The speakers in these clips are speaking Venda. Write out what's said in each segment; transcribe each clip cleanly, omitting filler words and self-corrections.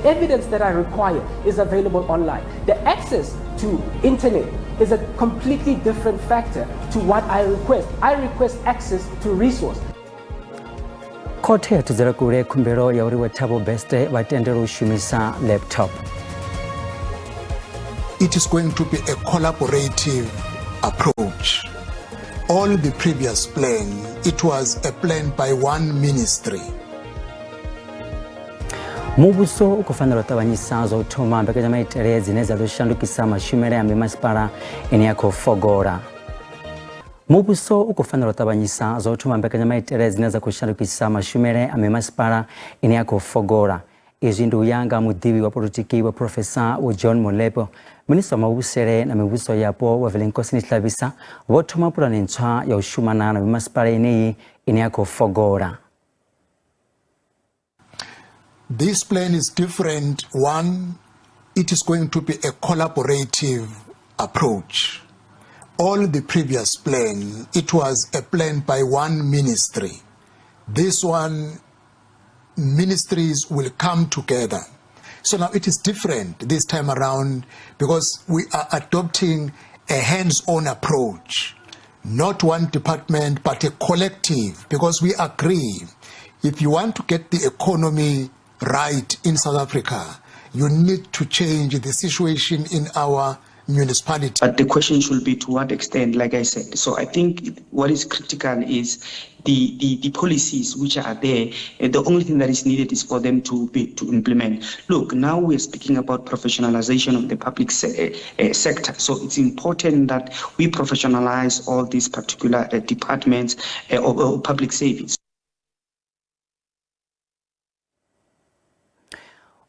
evidence that I require is available online. The access to internet is a completely different factor to what I request. I request access to resource. Khothe ya thudzela kule khumbelo ya uri Vho Thabo Bester vha tendelwe u shumisa laptop. It is going to be a collaborative approach. All the previous plan, it was a plan by one ministry. Muvhuso u khou fanela u ṱavhanyisa zwa u thoma mbekanyamaitele dzine dza ḓo shandukisa mashumele a mimasipala ine ya khou fogola. Muvhuso u khou fanela u ṱavhanyisa zwa u thoma mbekanyamaitele dzine dza khou shandukisa mashumele a mimasipala ine ya khou fogola. Izwi ndi u ya nga muḓivhi wa polotiki wa Phurofesa Vho John Molepo. Minisiṱa wa Mavhusele na Mivhuso Yapo Vho Velenkosini Hlabisa vho thoma pulane ntswa ya u shumana na mimasipala yeneyi ine ya khou fogola. This plan is different. One, it is going to be a collaborative approach. All the previous plan, it was a plan by one ministry. This one, ministries will come together. So now it is different this time around because we are adopting a hands-on approach, not one department, but a collective, because we agree if you want to get the economy right in South Africa, you need to change the situation in our municipality. But the question should be to what extent, like I said. So I think what is critical is the policies which are there. And the only thing that is needed is for them to be to implement. Look, now we're speaking about professionalization of the public sector. So it's important that we professionalize all these particular departments of public service.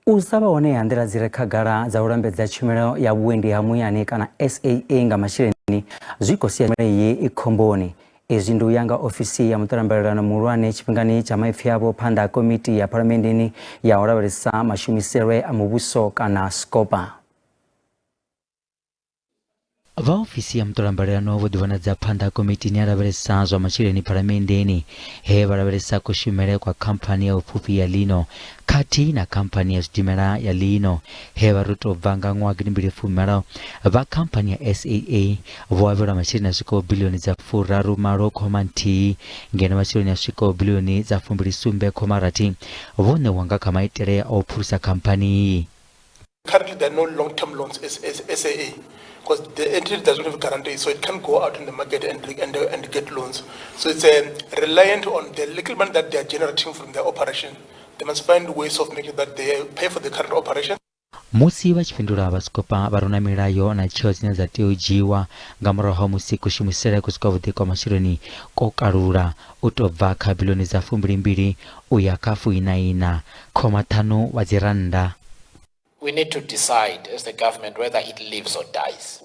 U sa vha hone ha nḓila dzi re khagala dza u lambedza tshumelo ya vhuendi ha muyani kana SAA nga masheleni zwi khou sia tshumelo iyi i khomboni. Izwi ndi u ya nga ofisi ya muṱolambalelano muhulwane tshifhingani tsha maipfi avho phanḓa ha komiti ya phalamenndeni ya u lavhelesa mashumiselwe a muvhuso kana SCOPA. Vha ofisi ya muṱolambalelano vho ḓivhonadza phanḓa ha komiti ine ya lavhelesa zwa masheleni phalamenndeni, he vha lavhelesa kushumele kwa khamphani ya vhupfufhi ya Lino khathihi na khamphani ya zwidimela ya Lino, he vha ri u tou bva nga ṅwaha gidimbili fumalo vha khamphani ya SAA vho avhelwa masheleni a swikaho biḽioni dza furaru malo khoma nthihi ngeno masheleni a swikaho biḽioni dza fumbili sumbe khoma rathi vho ṋewa nga kha maitele a u phulusa khamphani iyi. Currently, there are no long-term loans as SAA because the entity doesn't have guarantee, so it can't go out in the market and get loans. So it's reliant on the little money that they are generating from their operation. They must find ways of making that they pay for the current operation. Musi vha tshi fhindula vha Scopa vha rona milayo na tsheo dzine dza tea u dzhiiwa nga murahu ha musi kushumisele ku si kwavhuḓi kwa masheleni ko kalula u tou bva kha biḽioni dza fumbili-mbili u ya kha fuiṋa-iṋa khoma ṱhanu wa dzirannda. We need to decide as the government whether it lives or dies,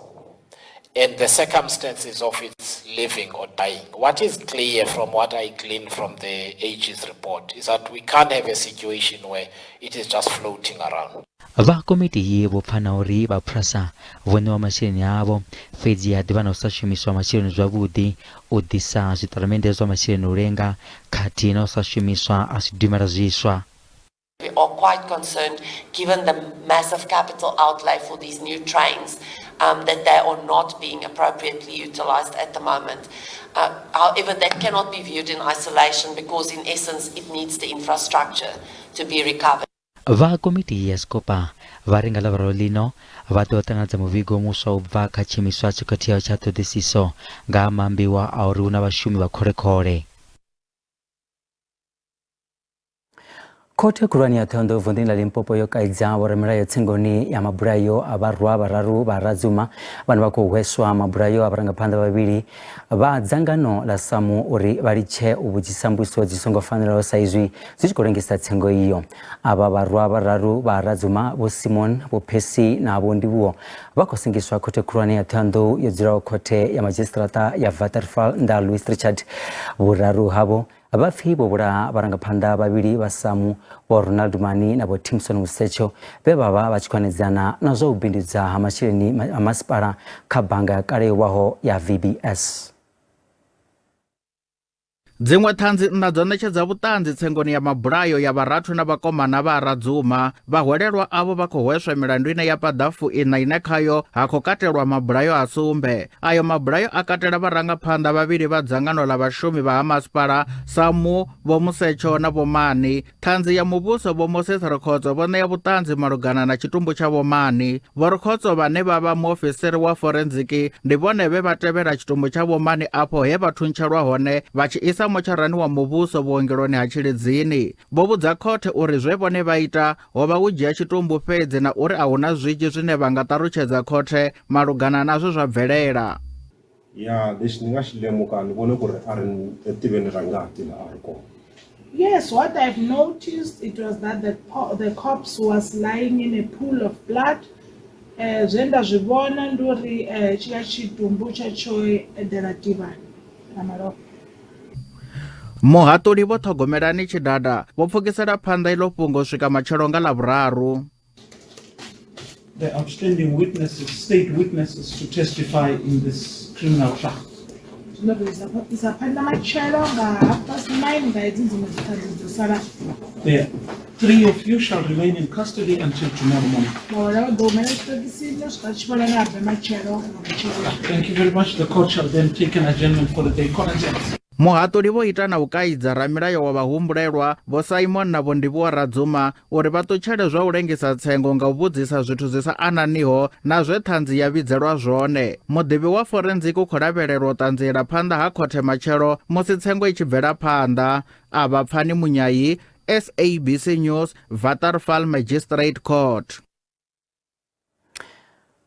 and the circumstances of its living or dying. What is clear from what I gleaned from the AG's report is that we can't have a situation where it is just floating around. Vha komiti iyi vho pfa na uri vha PRASA vho ṋewa masheleni avho, fhedzi ha ḓivha na u sa shumiswa masheleni zwavhuḓi, u ḓisa zwiṱalamennde zwa masheleni u lenga, khathihi na u sa shumiswa ha zwidimela zwiswa. We are quite concerned, given the massive capital outlay for these new trains, that they are not being appropriately utilized at the moment. However, that cannot be viewed in isolation because, in essence, it needs the infrastructure to be recovered. Vha komiti ya Scopa vha ri nga Ḽavhuraru ḽino vha ḓo ṱanganedza muvhigo muswa u bva kha tshiimiswa tsho khetheaho tsha ṱhoḓisiso nga ha maambiwa a uri hu na vhashumi vha khole-khole. Khothe khulwane ya Thohoyandou vunḓuni ḽa Limpopo yo kaidza vhoramilayo tsengoni ya mabulayo a vharwa vhararu vha Radzuma vhane vha khou hweswa mabulayo a vharangaphanḓa vhavhili vha dzangano ḽa SAMU uri vha litshe u vhudzisa mbudziso dzi songo fanelaho sa izwi dzi tshi khou lengisa tsengo iyo. Avha vharwa vhararu vha Radzuma, Vho Simon, Vho Percy na Vho Ndivhuwo vha khou sengiswa khothe khulwane ya Thohoyandou yo dzulaho khothe ya madzhisiṱiraṱa ya Waterval nnḓa Louis Trichardt. Vhuraru havho Vha pfi vho vhulaha vharangaphanḓa vhavhili vha SAMU, Vho Ronald Mani na Vho Timson Musetsho, vhe vha vha vha tshi khou hanedzana na zwa u bindudza ha masheleni a masipala kha bannga ya kale yo vhaho ya VBS. Dziṅwe ṱhanzi nṋa dzo ṋetshedza vhuṱanzi tsengoni ya mabulayo ya vharathu na vhakomana vha Radzuma. Vhahwelelwa avho vha khou hweswa milandu ine ya paḓa fuiṋa ine khayo ha khou katelwa mabulayo a sumbe. Ayo mabulayo a katela vharangaphanḓa vhavhili vha dzangano ḽa vhashumi vha ha masipala, SAMWU, Vho Musetsho na Vho Mani. Ṱhanzi ya muvhuso Vho Moses Rikhotso vho ṋea vhuṱanzi malugana na tshitumbu tsha Vho Mani. Vho Rikhotso vhane vha vha muofisiri wa forenziki ndi vhone vhe vha tevhela tshitumbu tsha Vho Mani afho he vha thuntshelwa hone vha tshi isa motsharani wa muvhuso vhuongeloni ha Tshilidzini. Vho vhudza khothe uri zwe vhone vha ita ho vha u dzhia tshitumbu fhedzi na uri a huna zwinzhi zwine vha nga ṱalutshedza khothe malugana na zwe zwa bvelela. Ya, lexi ni nga xi lemuka ni vone ku ri a ri etiveni ra ngati la a ri kona. Yes, what I've noticed it was that the corpse was lying in a pool of blood. Eh, zwe nda zwi vhona ndi uri eh, tshiḽa tshitumbu tsha tsho eḓela tivhani ḽa malofha. Muhaṱuli Vho Ṱhogomelani Tshidada vho pfukisela phanḓa iḽo fhungo u swika matshelo nga Ḽavhuraru. The outstanding witnesses, state witnesses to testify in this criminal trial. Zwino ri isa phanḓa matshelo nga 9:30 nga hedzi dziṅwe dziṱhanzi dzo salaho. The three of you shall remain in custody until tomorrow morning. Vhahwelwa vha ḓo humela tshiṱokisini u swika tshivhalani a bve matshelo nga matsheloni. Thank you very much. The court shall then take an adjournment for the day. Court adjourns. Muhaṱuli vho ita na u kaidza ramilayo wa vhahumbulelwa Vho Simon na Vho Ndivhuwa Radzuma uri vha ṱutshele zwa u lengisa tsengo nga u vhudzisa zwithu zwi sa ananiho na zwe ṱhanzi ya vhidzelwa zwone. Muḓivhi wa forenziki u khou lavhelelwa u ṱanziela phanḓa ha khothe matshelo musi tsengo i tshi bvela phanḓa. Avha Pfani Munyayi, SABC News, Waterval Magistrate Court.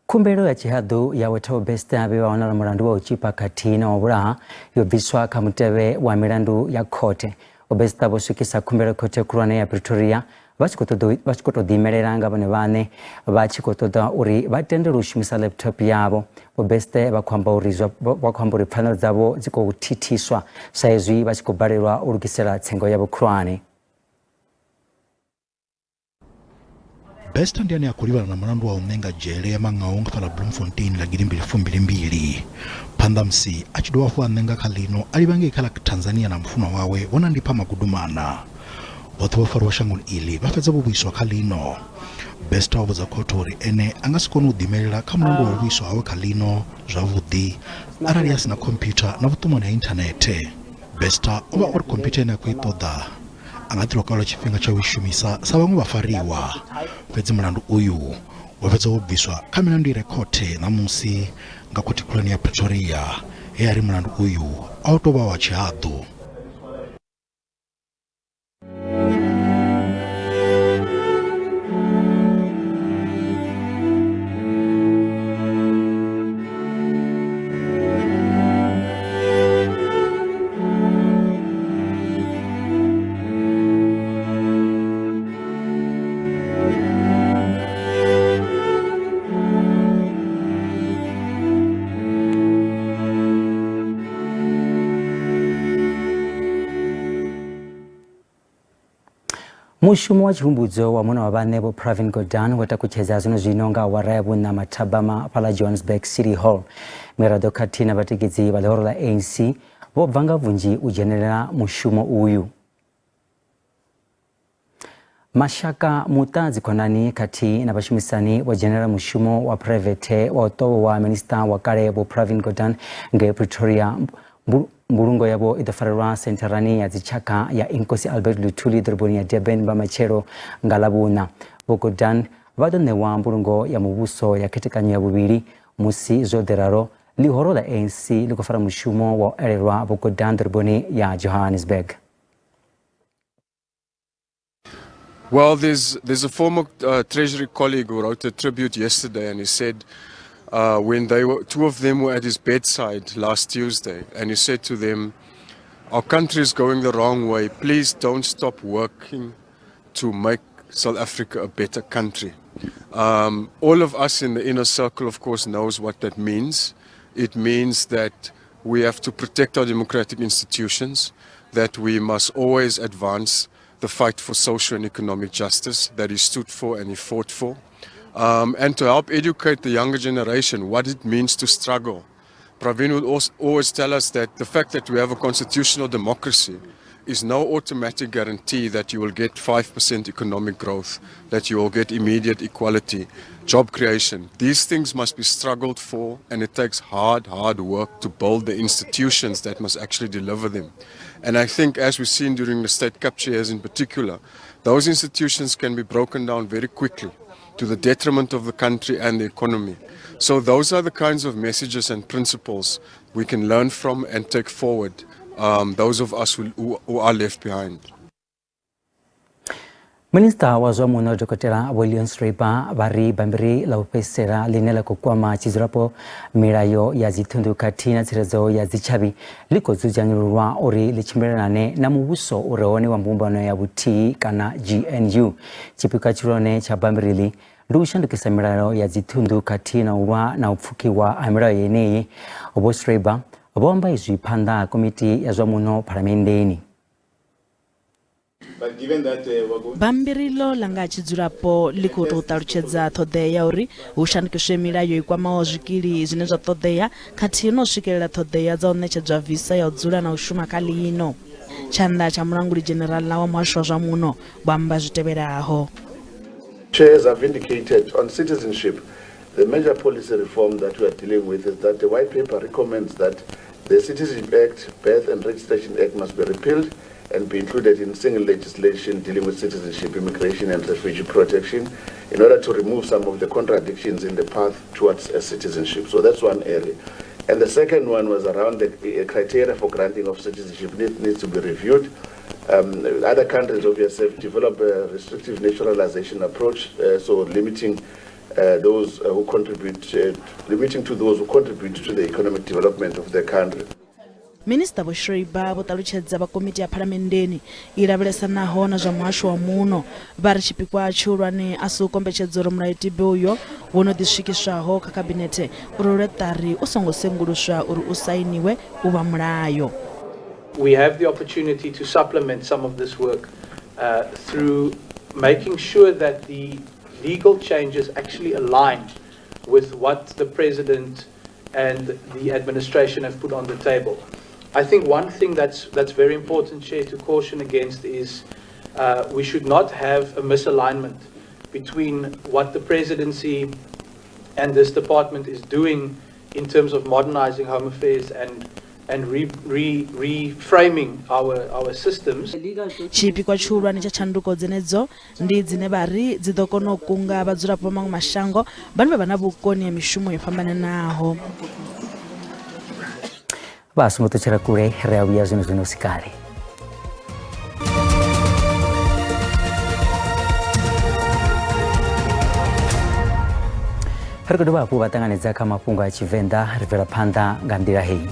Khumbelo ya tshihaḓu ya Wethabo Bester vhe vha wanala mulandu wa u tzhipa khathihi na wa vhulaha yo bviswa kha mutevhe wa milandu ya khothe. Vho Bester vho swikisa khumbelo khothe khulwane ya Pretoria vha tshi khou ṱoḓa vha tshi khou tou ḓiimelela nga vhone vhaṋe vha tshi khou ṱoḓa uri vha tendelwe u shumisa laptop yavho. Vho Bester vha khou amba uri zwa vha khou amba uri pfanelo dzavho dzi khou thithiswa sa izwi vha tshi khou balelwa u lugisela tsengo yavho khulwane. Bester ndi ane a khou livhana na mulandu wa u ṋenga dzhele ya Mangaung fhaḽa Bloemfontein ḽa gidimbili fumbili mbili. Phanḓa musi a tshi dovha hafhu a ṋenga kha ḽino a livha ngei kha ḽa Tanzania na mufunwa wawe Vho Nandipha Magudumana. Vhoṱhe vho fariwa shangoni iḽi vha fhedza vho vhuiswa kha ḽino. Bester o vhudza khothe uri ene a nga si kone u ḓiimelela kha mulandu wa u vhuiswa hawe kha ḽino zwavhuḓi arali a si na khomphyutha na vhuṱumani ha inthanethe. Bester o vha o ri khomphyutha ine a khou i ṱoḓa a nga ḓi lwa tshifhinga tsha u i shumisa sa vhaṅwe vhafariwa. Fhedzi mulandu uyu wo fhedza wo bviswa kha milandu i re khothe ṋamusi nga khothe khulwane ya Pretoria he a ri mulandu uyu a u tou vha wa tshihaḓu. Mushumo wa tshihumbudzo wa muna wa vhaṋe Vho Pravin Gordhan wo takutshedza zwino zwino nga awara ya vhuṋa mathabama fhaḽa Johannesburg City Hall. Miraḓo khathihi na vhatikedzi vha ḽihoro ḽa ANC vho bva nga vhunzhi u dzhenelela mushumo uyu. Mashaka, muṱa, dzikhonani khathihi na vhashumisani vho dzhenelela mushumo wa phuraivethe wa u ṱovhowa minisiṱa wa kale Vho Pravin Gordhan ngei Pretoria. Mbulungo yavho i ḓo farelwa sentharani ya dzitshakha ya Inkosi Albert Luthuli ḓoroboni ya Durban vha matshelo nga Ḽavhuṋa. Vho Gordhan vha ḓo ṋewa mbulungo ya muvhuso ya khethekanyo ya vhuvhili musi zwo ḓi ralo ḽihoro ḽa ANC ḽi khou fara mushumo wa u elelwa Vho Gordhan ḓoroboni ya Johannesburg. Well, there's a former Treasury colleague who wrote a tribute yesterday, and he said when they were, two of them were at his bedside last Tuesday, and he said to them, "Our country is going the wrong way. Please don't stop working to make South Africa a better country." All of us in the inner circle, of course, knows what that means. It means that we have to protect our democratic institutions, that we must always advance the fight for social and economic justice that he stood for and he fought for, and to help educate the younger generation what it means to struggle. Pravin would also always tell us that the fact that we have a constitutional democracy is no automatic guarantee that you will get 5% economic growth, that you will get immediate equality, job creation. These things must be struggled for, and it takes hard, hard work to build the institutions that must actually deliver them. And I think, as we've seen during the state capture years in particular, those institutions can be broken down very quickly to the detriment of the country and the economy. So those are the kinds of messages and principles we can learn from and take forward, those of us who are left behind. Minista wa zwa muno Dokotela Vho Leon Schreiber vha ri bammbiri ḽa u fhedzisela ḽine ḽa khou kwama tshidzulapo, milayo ya dziṱhunḓu khathihi na tsireledzo ya dzitshavhi ḽi khou dzudzanyululwa uri ḽi tshimbilelane na muvhuso u re hone wa mbumbano ya vhuthihi kana GNU. Tshipikwa tshihulwane tsha bammbiri iḽi ndi u shandukisa milayo ya dziṱhunḓu khathihi na u lwa na u pfukiwa ha milayo yeneyi. Vho Schreiber vho amba izwi phanḓa ha komiti ya zwa muno phalamenndeni. Bammbiri iḽo ḽa nga ha tshidzulapo ḽi khou tou ṱalutshedza ṱhoḓea ya uri hu shandukiswe milayo i kwamaho zwikili zwine zwa ṱoḓea khathihi na u swikelela ṱhoḓea dza u ṋetshedzwa visa ya u dzula na u shuma kha ḽino. Tshanḓa tsha Mulanguli Dzhenerala wa Muhasho wa zwa Muno vho amba zwi tevhelaho. Chairs have indicated on citizenship, the major policy reform that we are dealing with is that the white paper recommends that the Citizenship Act, Birth and Registration Act must be repealed and be included in single legislation dealing with citizenship, immigration and refugee protection in order to remove some of the contradictions in the path towards a citizenship. So that's one area. And the second one was around the criteria for granting of citizenship needs to be reviewed. Other countries obviously have developed a restrictive naturalization approach, so limiting those who contribute, limiting to those who contribute to the economic development of the country. Minisiṱa Vho Schreiber vho ṱalutshedza vha komiti ya phalamenndeni i lavhelesanaho na zwa muhasho wa muno vha ri tshipikwa tshihulwane a si u kombetshedza uri mulayotibe uyo wo no ḓi swikiswaho kha khabinethe u rwelwe ṱari u songo senguluswa uri u sainiwe u vha mulayo. We have the opportunity to supplement some of this work through making sure that the legal changes actually align with what the President and the administration have put on the table. I think one thing that's very important, Chair, to caution against is we should not have a misalignment between what the presidency and this department is doing in terms of modernizing Home Affairs and reframing our systems. Tshipikwa tshihulwane tsha tshanduko dzenedzo ndi dzine vha ri dzi ḓo kona u kunga vhadzulapo vha maṅwe mashango vhane vha vha na vhukoni ha mishumo yo fhambananaho. Vha songo ṱutshela kule, ri a vhuya zwino zwino si kale. Ri khou dovha hafhu vha ṱanganedza kha mafhungo a Tshivenḓa, ri bvela phanḓa nga nḓila heyi.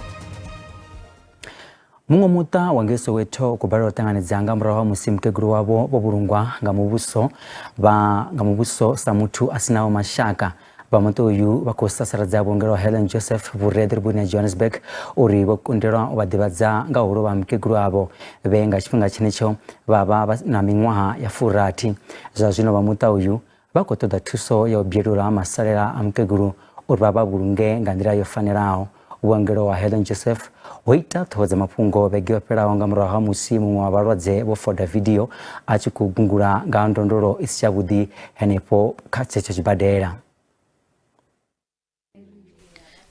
Muṅwe muṱa wa ngei Soweto u khou balelwa u ṱanganedza nga murahu ha musi mukegulu wavho vho vhulungwa nga muvhuso vha nga muvhuso sa muthu a sinaho mashaka. Vha muṱa uyu vha khou sasaladza vhuongelo ha Helen Joseph vhure ḓoroboni ya Johannesburg uri vho kundelwa u vha ḓivhadza nga u lovha mukegulu avho vhe nga tshifhinga tshenetsho vha vha na miṅwaha ya 60. Zwa zwino vha muṱa uyu vha khou ṱoḓa thuso ya u bielula masalela a mukegulu uri vha vha vhulunge nga nḓila yo fanelaho. Vhuongelo ha Helen Joseph ho ita ṱhoho dza mafhungo vhege yo fhelaho nga murahu ha musi muṅwe wa vhalwadze vho foda vidio a tshi khou gungula nga ndondolo i si yavhuḓi henefho kha tshetsho tshibadela.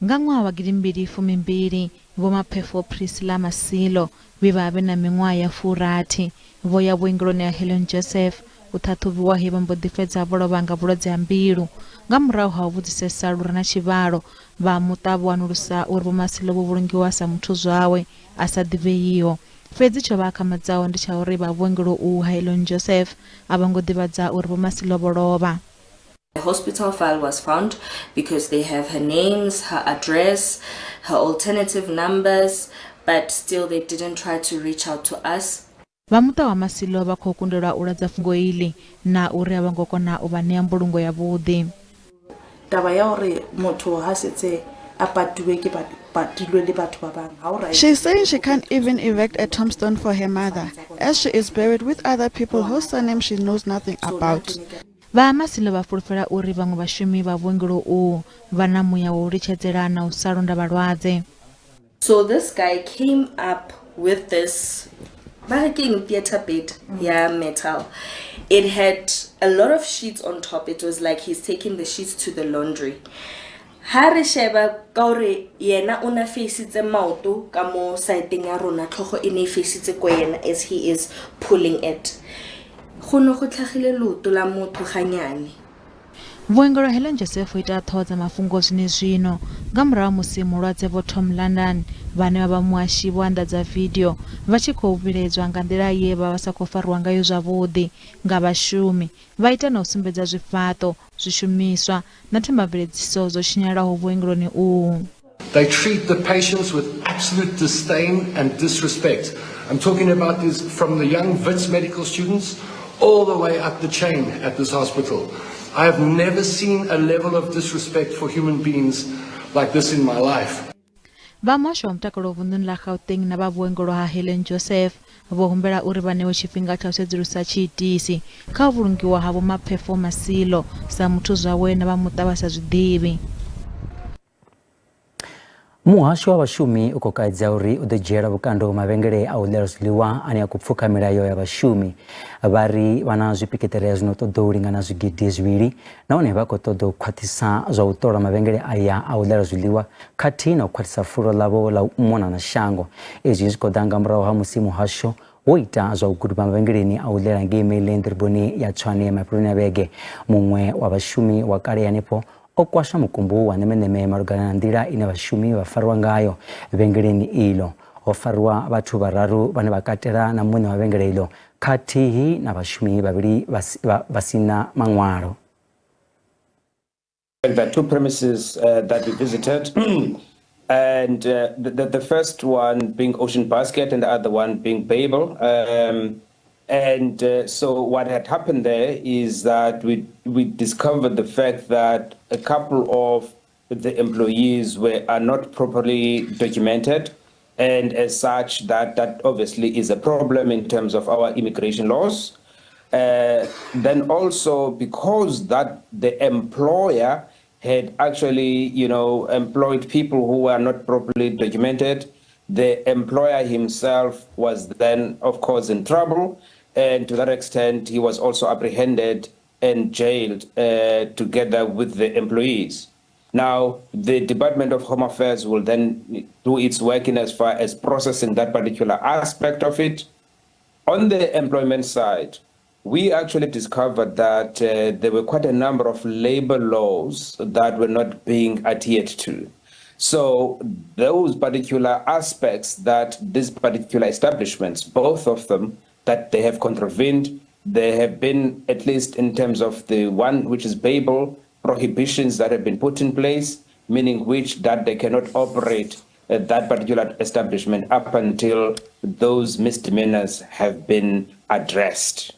Nga ṅwaha wa 2012, Vho Maphefo Priscilla Masilo vhe vha vhe na miṅwaha ya 60 vho ya vhuongeloni ha Helen Joseph u ṱhaṱhuvhiwa he vha mbo ḓi fhedza vho lovha nga vhulwadze ha mbilu. Nga murahu ha u vhudzisesa lu re na tshivhalo, vha muṱa vho wanulusa uri Vho Masilo vho vhulungiwa sa muthu zwawe a sa ḓivheiho. Fhedzi tsho vha akhamadzaho ndi tsha uri vha vhuongelo uhu ha Helen Joseph a vho ngo ḓivhadza uri Vho Masilo vho lovha. A hospital file was found because they have her names, her address, her alternative numbers, but still they didn't try to reach out to us. Vha muṱa wa Masilo vha khou kundelwa u ladza fhungo iḽi na uri a vho ngo kona u vha ṋea mbulungo yavhuḓi. Taba ya hore motho ha setse a patuwe ke patilwe le batho ba bang, ha o right. She's saying she can't even erect a tombstone for her mother, as she is buried with other people whose surname she knows nothing about. Vha ha Masilo vha fulufhela uri vhaṅwe vhashumi vha vhuongelo uhu vha na muya wa u litshedzela na u sa londa vhalwadze. So this guy came up with this ba re keng theatre bed ya metal. It had a lot of sheets on top. It was like he's taking the sheets to the laundry. Ha re sheba ka gore yena o na faceitse maoto ka mo side-eng ya rona, tlhogo e ne e faceitse ko yena as he is pulling it. Go ne go tlhagile leoto la motho ganyane. Vhuongelo Helen Joseph ho ita ṱhoho dza mafhungo zwenezwino nga murahu ha musi mulwadze Vho Tom London vhane vha vha muhashi vho anḓadza vidio vha tshi khou vhilaedzwa nga nḓila ye vha vha sa khou fariwa ngayo zwavhuḓi nga vhashumi vha ita na u sumbedza zwifhaṱo, zwishumiswa na themamveledziso zwo tshinyalaho vhuongeloni uhu. They treat the patients with absolute disdain and disrespect. I'm talking about this from the young Wits medical students all the way up the chain at this hospital. I have never seen a level of disrespect for human beings like this in my life. Vha muhasho wa mutakalo vunḓuni ḽa Gauteng na vha vhuongelo ha Helen Joseph vho humbela uri vha ṋewe tshifhinga tsha u sedzulusa tshiitisi kha u vhulungiwa ha Vho Maphefo Masilo sa muthu zwawe na vha muṱa vha sa zwi ḓivhi. Muhasho wa vhashumi u khou kaidza uri u ḓo dzhiela vhukando mavhengele a u ḽela zwiḽiwa ane a khou pfuka milayo ya vhashumi. Vha ri vha na zwipikiṱere zwi no ṱoḓou lingana zwigidi zwivhili nahone vha khou ṱoḓa u khwaṱhisa zwa u ṱola mavhengele aya a u ḽela zwiḽiwa khathihi na u khwaṱhisa fulo ḽavho ḽa u mona na shango. Izwi zwi khou ḓa nga murahu ha musi muhasho wo ita zwa u guduba mavhengeleni a u ḽela ngei Mainland ḓoroboni ya Tshwane mafheloni a vhege. Muṅwe wa vhashumi wa kale hanefho o kwasha mukumbu wa ṋemeṋeme malugana na nḓila ine vhashumi vha fariwa ngayo vhengeleni iḽo. Ho fariwa vhathu vhararu vhane vha katela na muṋe wa vhengele iḽo khathihi na vhashumi vhavhili vha si na maṅwalo. There are two premises that we visited, and the first one being Ocean Basket and the other one being Babel. And so what had happened there is that we discovered the fact that a couple of the employees are not properly documented, and as such that obviously is a problem in terms of our immigration laws. Then also because that the employer had actually, you know, employed people who were not properly documented, the employer himself was then, of course, in trouble. And to that extent, he was also apprehended and jailed together with the employees. Now, the Department of Home Affairs will then do its work in as far as processing that particular aspect of it. On the employment side, we actually discovered that there were quite a number of labor laws that were not being adhered to. So those particular aspects that these particular establishments, both of them, that they have contravened, there have been, at least in terms of the one which is Babel, prohibitions that have been put in place, meaning which that they cannot operate at that particular establishment up until those misdemeanors have been addressed.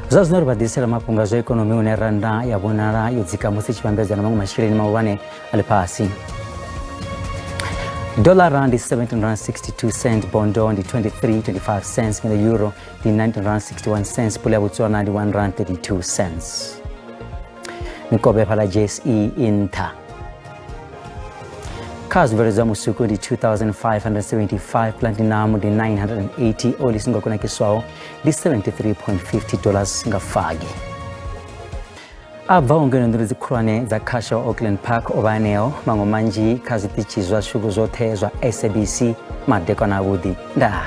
Zwa zwino ri vha ḓisela mafhungo a zwa ikonomi hune rannda ya vhonala yo dzika musi tshi vhambedzwa na maṅwe masheleni mahulwane a ḽifhasi. Dollara ndi 1762 cent, bondo ndi 23.25 cents, ngeno euro ndi 1961 cents, pula ya Botswana ndi 1 rand 32 cents. Mikovhe fhaḽa JSE i nṱha. Kha zwibveledzwa musuku ndi 2575, platinum ndi 980, oli songo kunakiswaho ndi 73.50 dollars nga fagi. A bvaho ngeno nḓuni dzi khulwane dza khasho Auckland Park o vha aneo maṅwe manzhi kha zwiṱitshi zwashu zwoṱhe zwa SABC madekwana avhuḓi. Ndaa.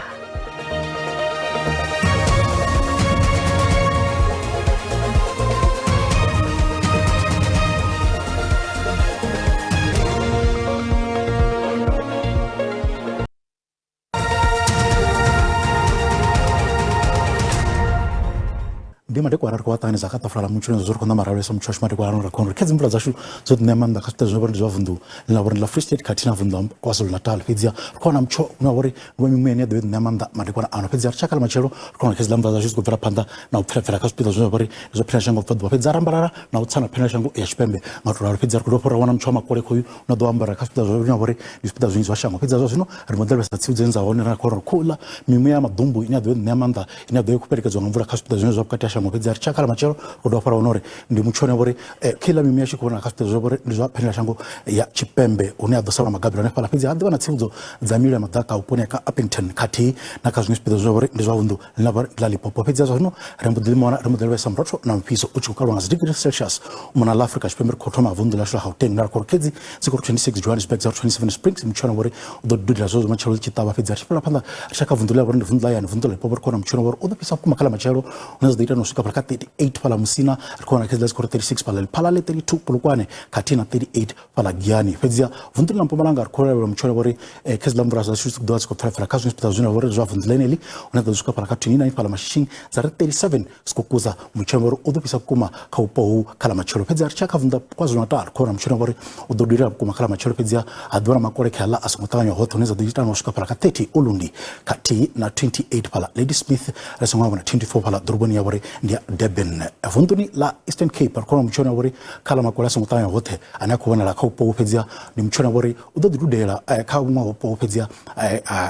Ndi Ndi madekwana ri khou vha ṱanganedza kha ṱafula ḽa mutsho zwo ri khou ṋama lavhelesa mutsho washu madekwana ano ra khou uri kha dzi mvula dzashu dzo ḓi ṋea maanḓa kha zwipiḓa zwine vha uri ndi zwa vunḓu ḽine ḽa vha uri ndi ḽa Free State khathihi na vunḓu ḽa KwaZulu-Natal. Fhedziha ri khou wana mutsho une wa vha uri ndi wa mimuya ine ya ḓo vha i ḓi ṋea maanḓa madekwana ano. Fhedziha ri tshi ya kha ḽa matshelo ri khou wana kha hedziḽa mvula dzashu dzi khou bvela phanḓa na u pfela kha zwipiḓa zwine zwa vha uri ndi zwa phelashango vhubvaḓuvha fhedzi a rambalala na u tsa na phelashango ya tshipembe nga u ralo. Fhedzi ri khou dovha hafhu ra wana mutsho wa makole khoyu no ḓo ambara kha zwipiḓa zwa zwine vha uri ndi zwipiḓa zwinzhi zwa shango. Fhedzi zwa zwino ri mbo ḓi lavhelesa tsivhudzo dzine dza hone ra khou uri khouḽa mimuya ya maḓumbu ine ya ḓo ṋea maanḓa ine ya ḓo i khou fhelekedzwa nga mvula kha zwipiḓa zwine zwa vhukati ha shango. Fhedzi ri tshi ya kha ḽa matshelo ri dovha hafhu ra wana uri ndi mutsho une wa vha uri kheiḽa mimuya tshi khou vhonala kha zwipiḓa zwa vha uri ndi zwa phendelashango ya tshipembe hune ha ḓo sala magabelo hanefhaḽa. Fhedzi ha ḓivha na tsivhudzo dza mililo ya maḓaka vhuponi ha kha Upington khathihi na kha zwiṅwe zwipiḓa zwine zwa vha uri ndi zwa vunḓu ḽine ḽa vha uri ndi ḽa Limpopo. Fhedzi zwa zwino ri mbo ḓi wana ri mbo ḓi lavhelesa murotho na mufhiso u tshi khou kalwa nga dzi degree Celsius u mona ḽa Afrika Tshipembe. Ri khou thoma vunḓu ḽashu ḽa Gauteng na ri khou ri khedzi dzi khou ri 26 Johannesburg dza 27 Springs mutshona wa uri u ḓo dudela zwezwo matshelo ḽi tshi ṱavha. Fhedzi ri tshi fhela phanḓa ri tshi kha vunḓu ḽa vha uri ndi vunḓu ḽa yani vunḓu ḽa Limpopo ri khou wana mutshona wa uri u ḓo fhisa vhukuma kha ḽa matshelo hune zwa ḓo ita na u swika fhala kha 38 fhaḽa Musina. Ri khou wana khedzi dzi khou ri 36 fhaḽa Lephalale, 32 Polokwane khathihi na 38 fhaḽa Giyani. Fhedziha vunḓu ḽa Mpumalanga ri khou lavhelela mutshelo wa uri khedzi ḽa mvula dzashu dzi ḓo vha dzi khou pfela kha zwiṅwe zwipiḓa zwine zwa vha uri zwa vunḓu ḽeneḽi hune dza ḓo swika fhaḽa kha 29 fhaḽa Mashishing dza ri 37 Skukuza. Mutshelo wa uri u ḓo fhisa vhukuma kha vhupo hu kha ḽa matshelo. Fhedziha ri tshi ya kha vunḓu ḽa KwaZulu-Natal ri khou wana mutshelo wa uri u ḓo dudela vhukuma kha ḽa matshelo. Fhedziha ha ḓuvha na makole kha ḽa a songo ṱavhanya hoṱhe hune dza ḓo ita na u swika fhaḽa kha 30 Ulundi khathihi na 28 fhaḽa Ladysmith ri songo hangwa na 24 fhaḽa ḓoroboni ya vhori ndi ya Durban. Vunḓuni ḽa Eastern Cape ri khou wana mutshelo wa uri kha ḽa makole a songo ṱavhanya hoṱhe ane a khou vhonala kha vhupo fhedziha ndi mutshelo wa uri u ḓo ḓi dudela kha vhuṅwe vhupo fhedziha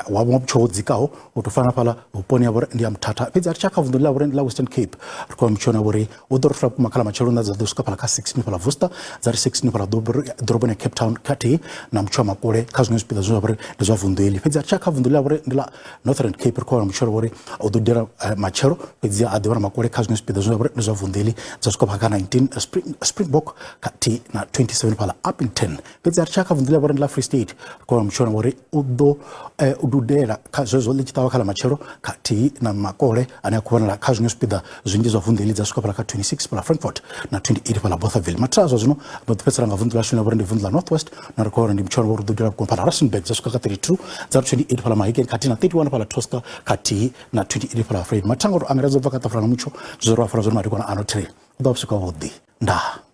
wa vhuṅwe vhutshilo ho dzikaho u tou fana fhaḽa vhuponi ha vhori ndi ya Mthatha. Fhedzi a ri tsha kha vunḓu ḽa vhori ndi ḽa Western Cape ri khou mutshelo wa uri u ḓo rothola vhukuma kha ḽa matshelo na dza ḓo swika fhaḽa kha 16 fhaḽa Worcester dza ri 16 fhaḽa ḓoroboni ya Cape Town khathihi na mutsho wa makole kha zwiṅwe zwipiḓa zwine zwa vhori ndi zwa vunḓu heḽi. Fhedzi a ri tsha kha vunḓu ḽa vhori ndi ḽa Northern Cape ri khou wana mutshelo wa uri u ḓo dela matshelo fhedzi a ḓi wana makole kha zwiṅwe zwipiḓa zwine zwa vha uri ndi zwa vunḓu heḽi dza swika kha 19 Springbok khathihi na 27 fhaḽa Upington. Fhedzi a ri tsha kha vunḓu ḽa vha uri ndi ḽa Free State ri khou wana mutshelo wa uri u ḓo u dudela kha zwezwo ḽi tshi ṱavha kha ḽa matshelo khathihi na makole ane a khou vhonala kha zwiṅwe zwipiḓa zwinzhi zwa vunḓu heḽi dza swika fhaḽa kha 26 fhaḽa Frankfort na 28 fhaḽa Bothaville. Mathada zwa zwino ri ḓo fhedzisela nga vunḓu ḽashu ḽine ḽa vha uri ndi vunḓu ḽa North West na ri khou wana ndi mutshelo wa uri u ḓo dudela vhukuma fhaḽa Rustenburg dza swika kha 32 dza 28 fhaḽa Mahikeng khathihi na 31 fhaḽa Tosca khathihi na 28 fhaḽa Vrede. Mathanga uri angaredza u bva kha ṱafula na mutsho zwo ri vha fara zwone madekwana ano 3 u ḓo vha vhusiku havhuḓi. Ndaa.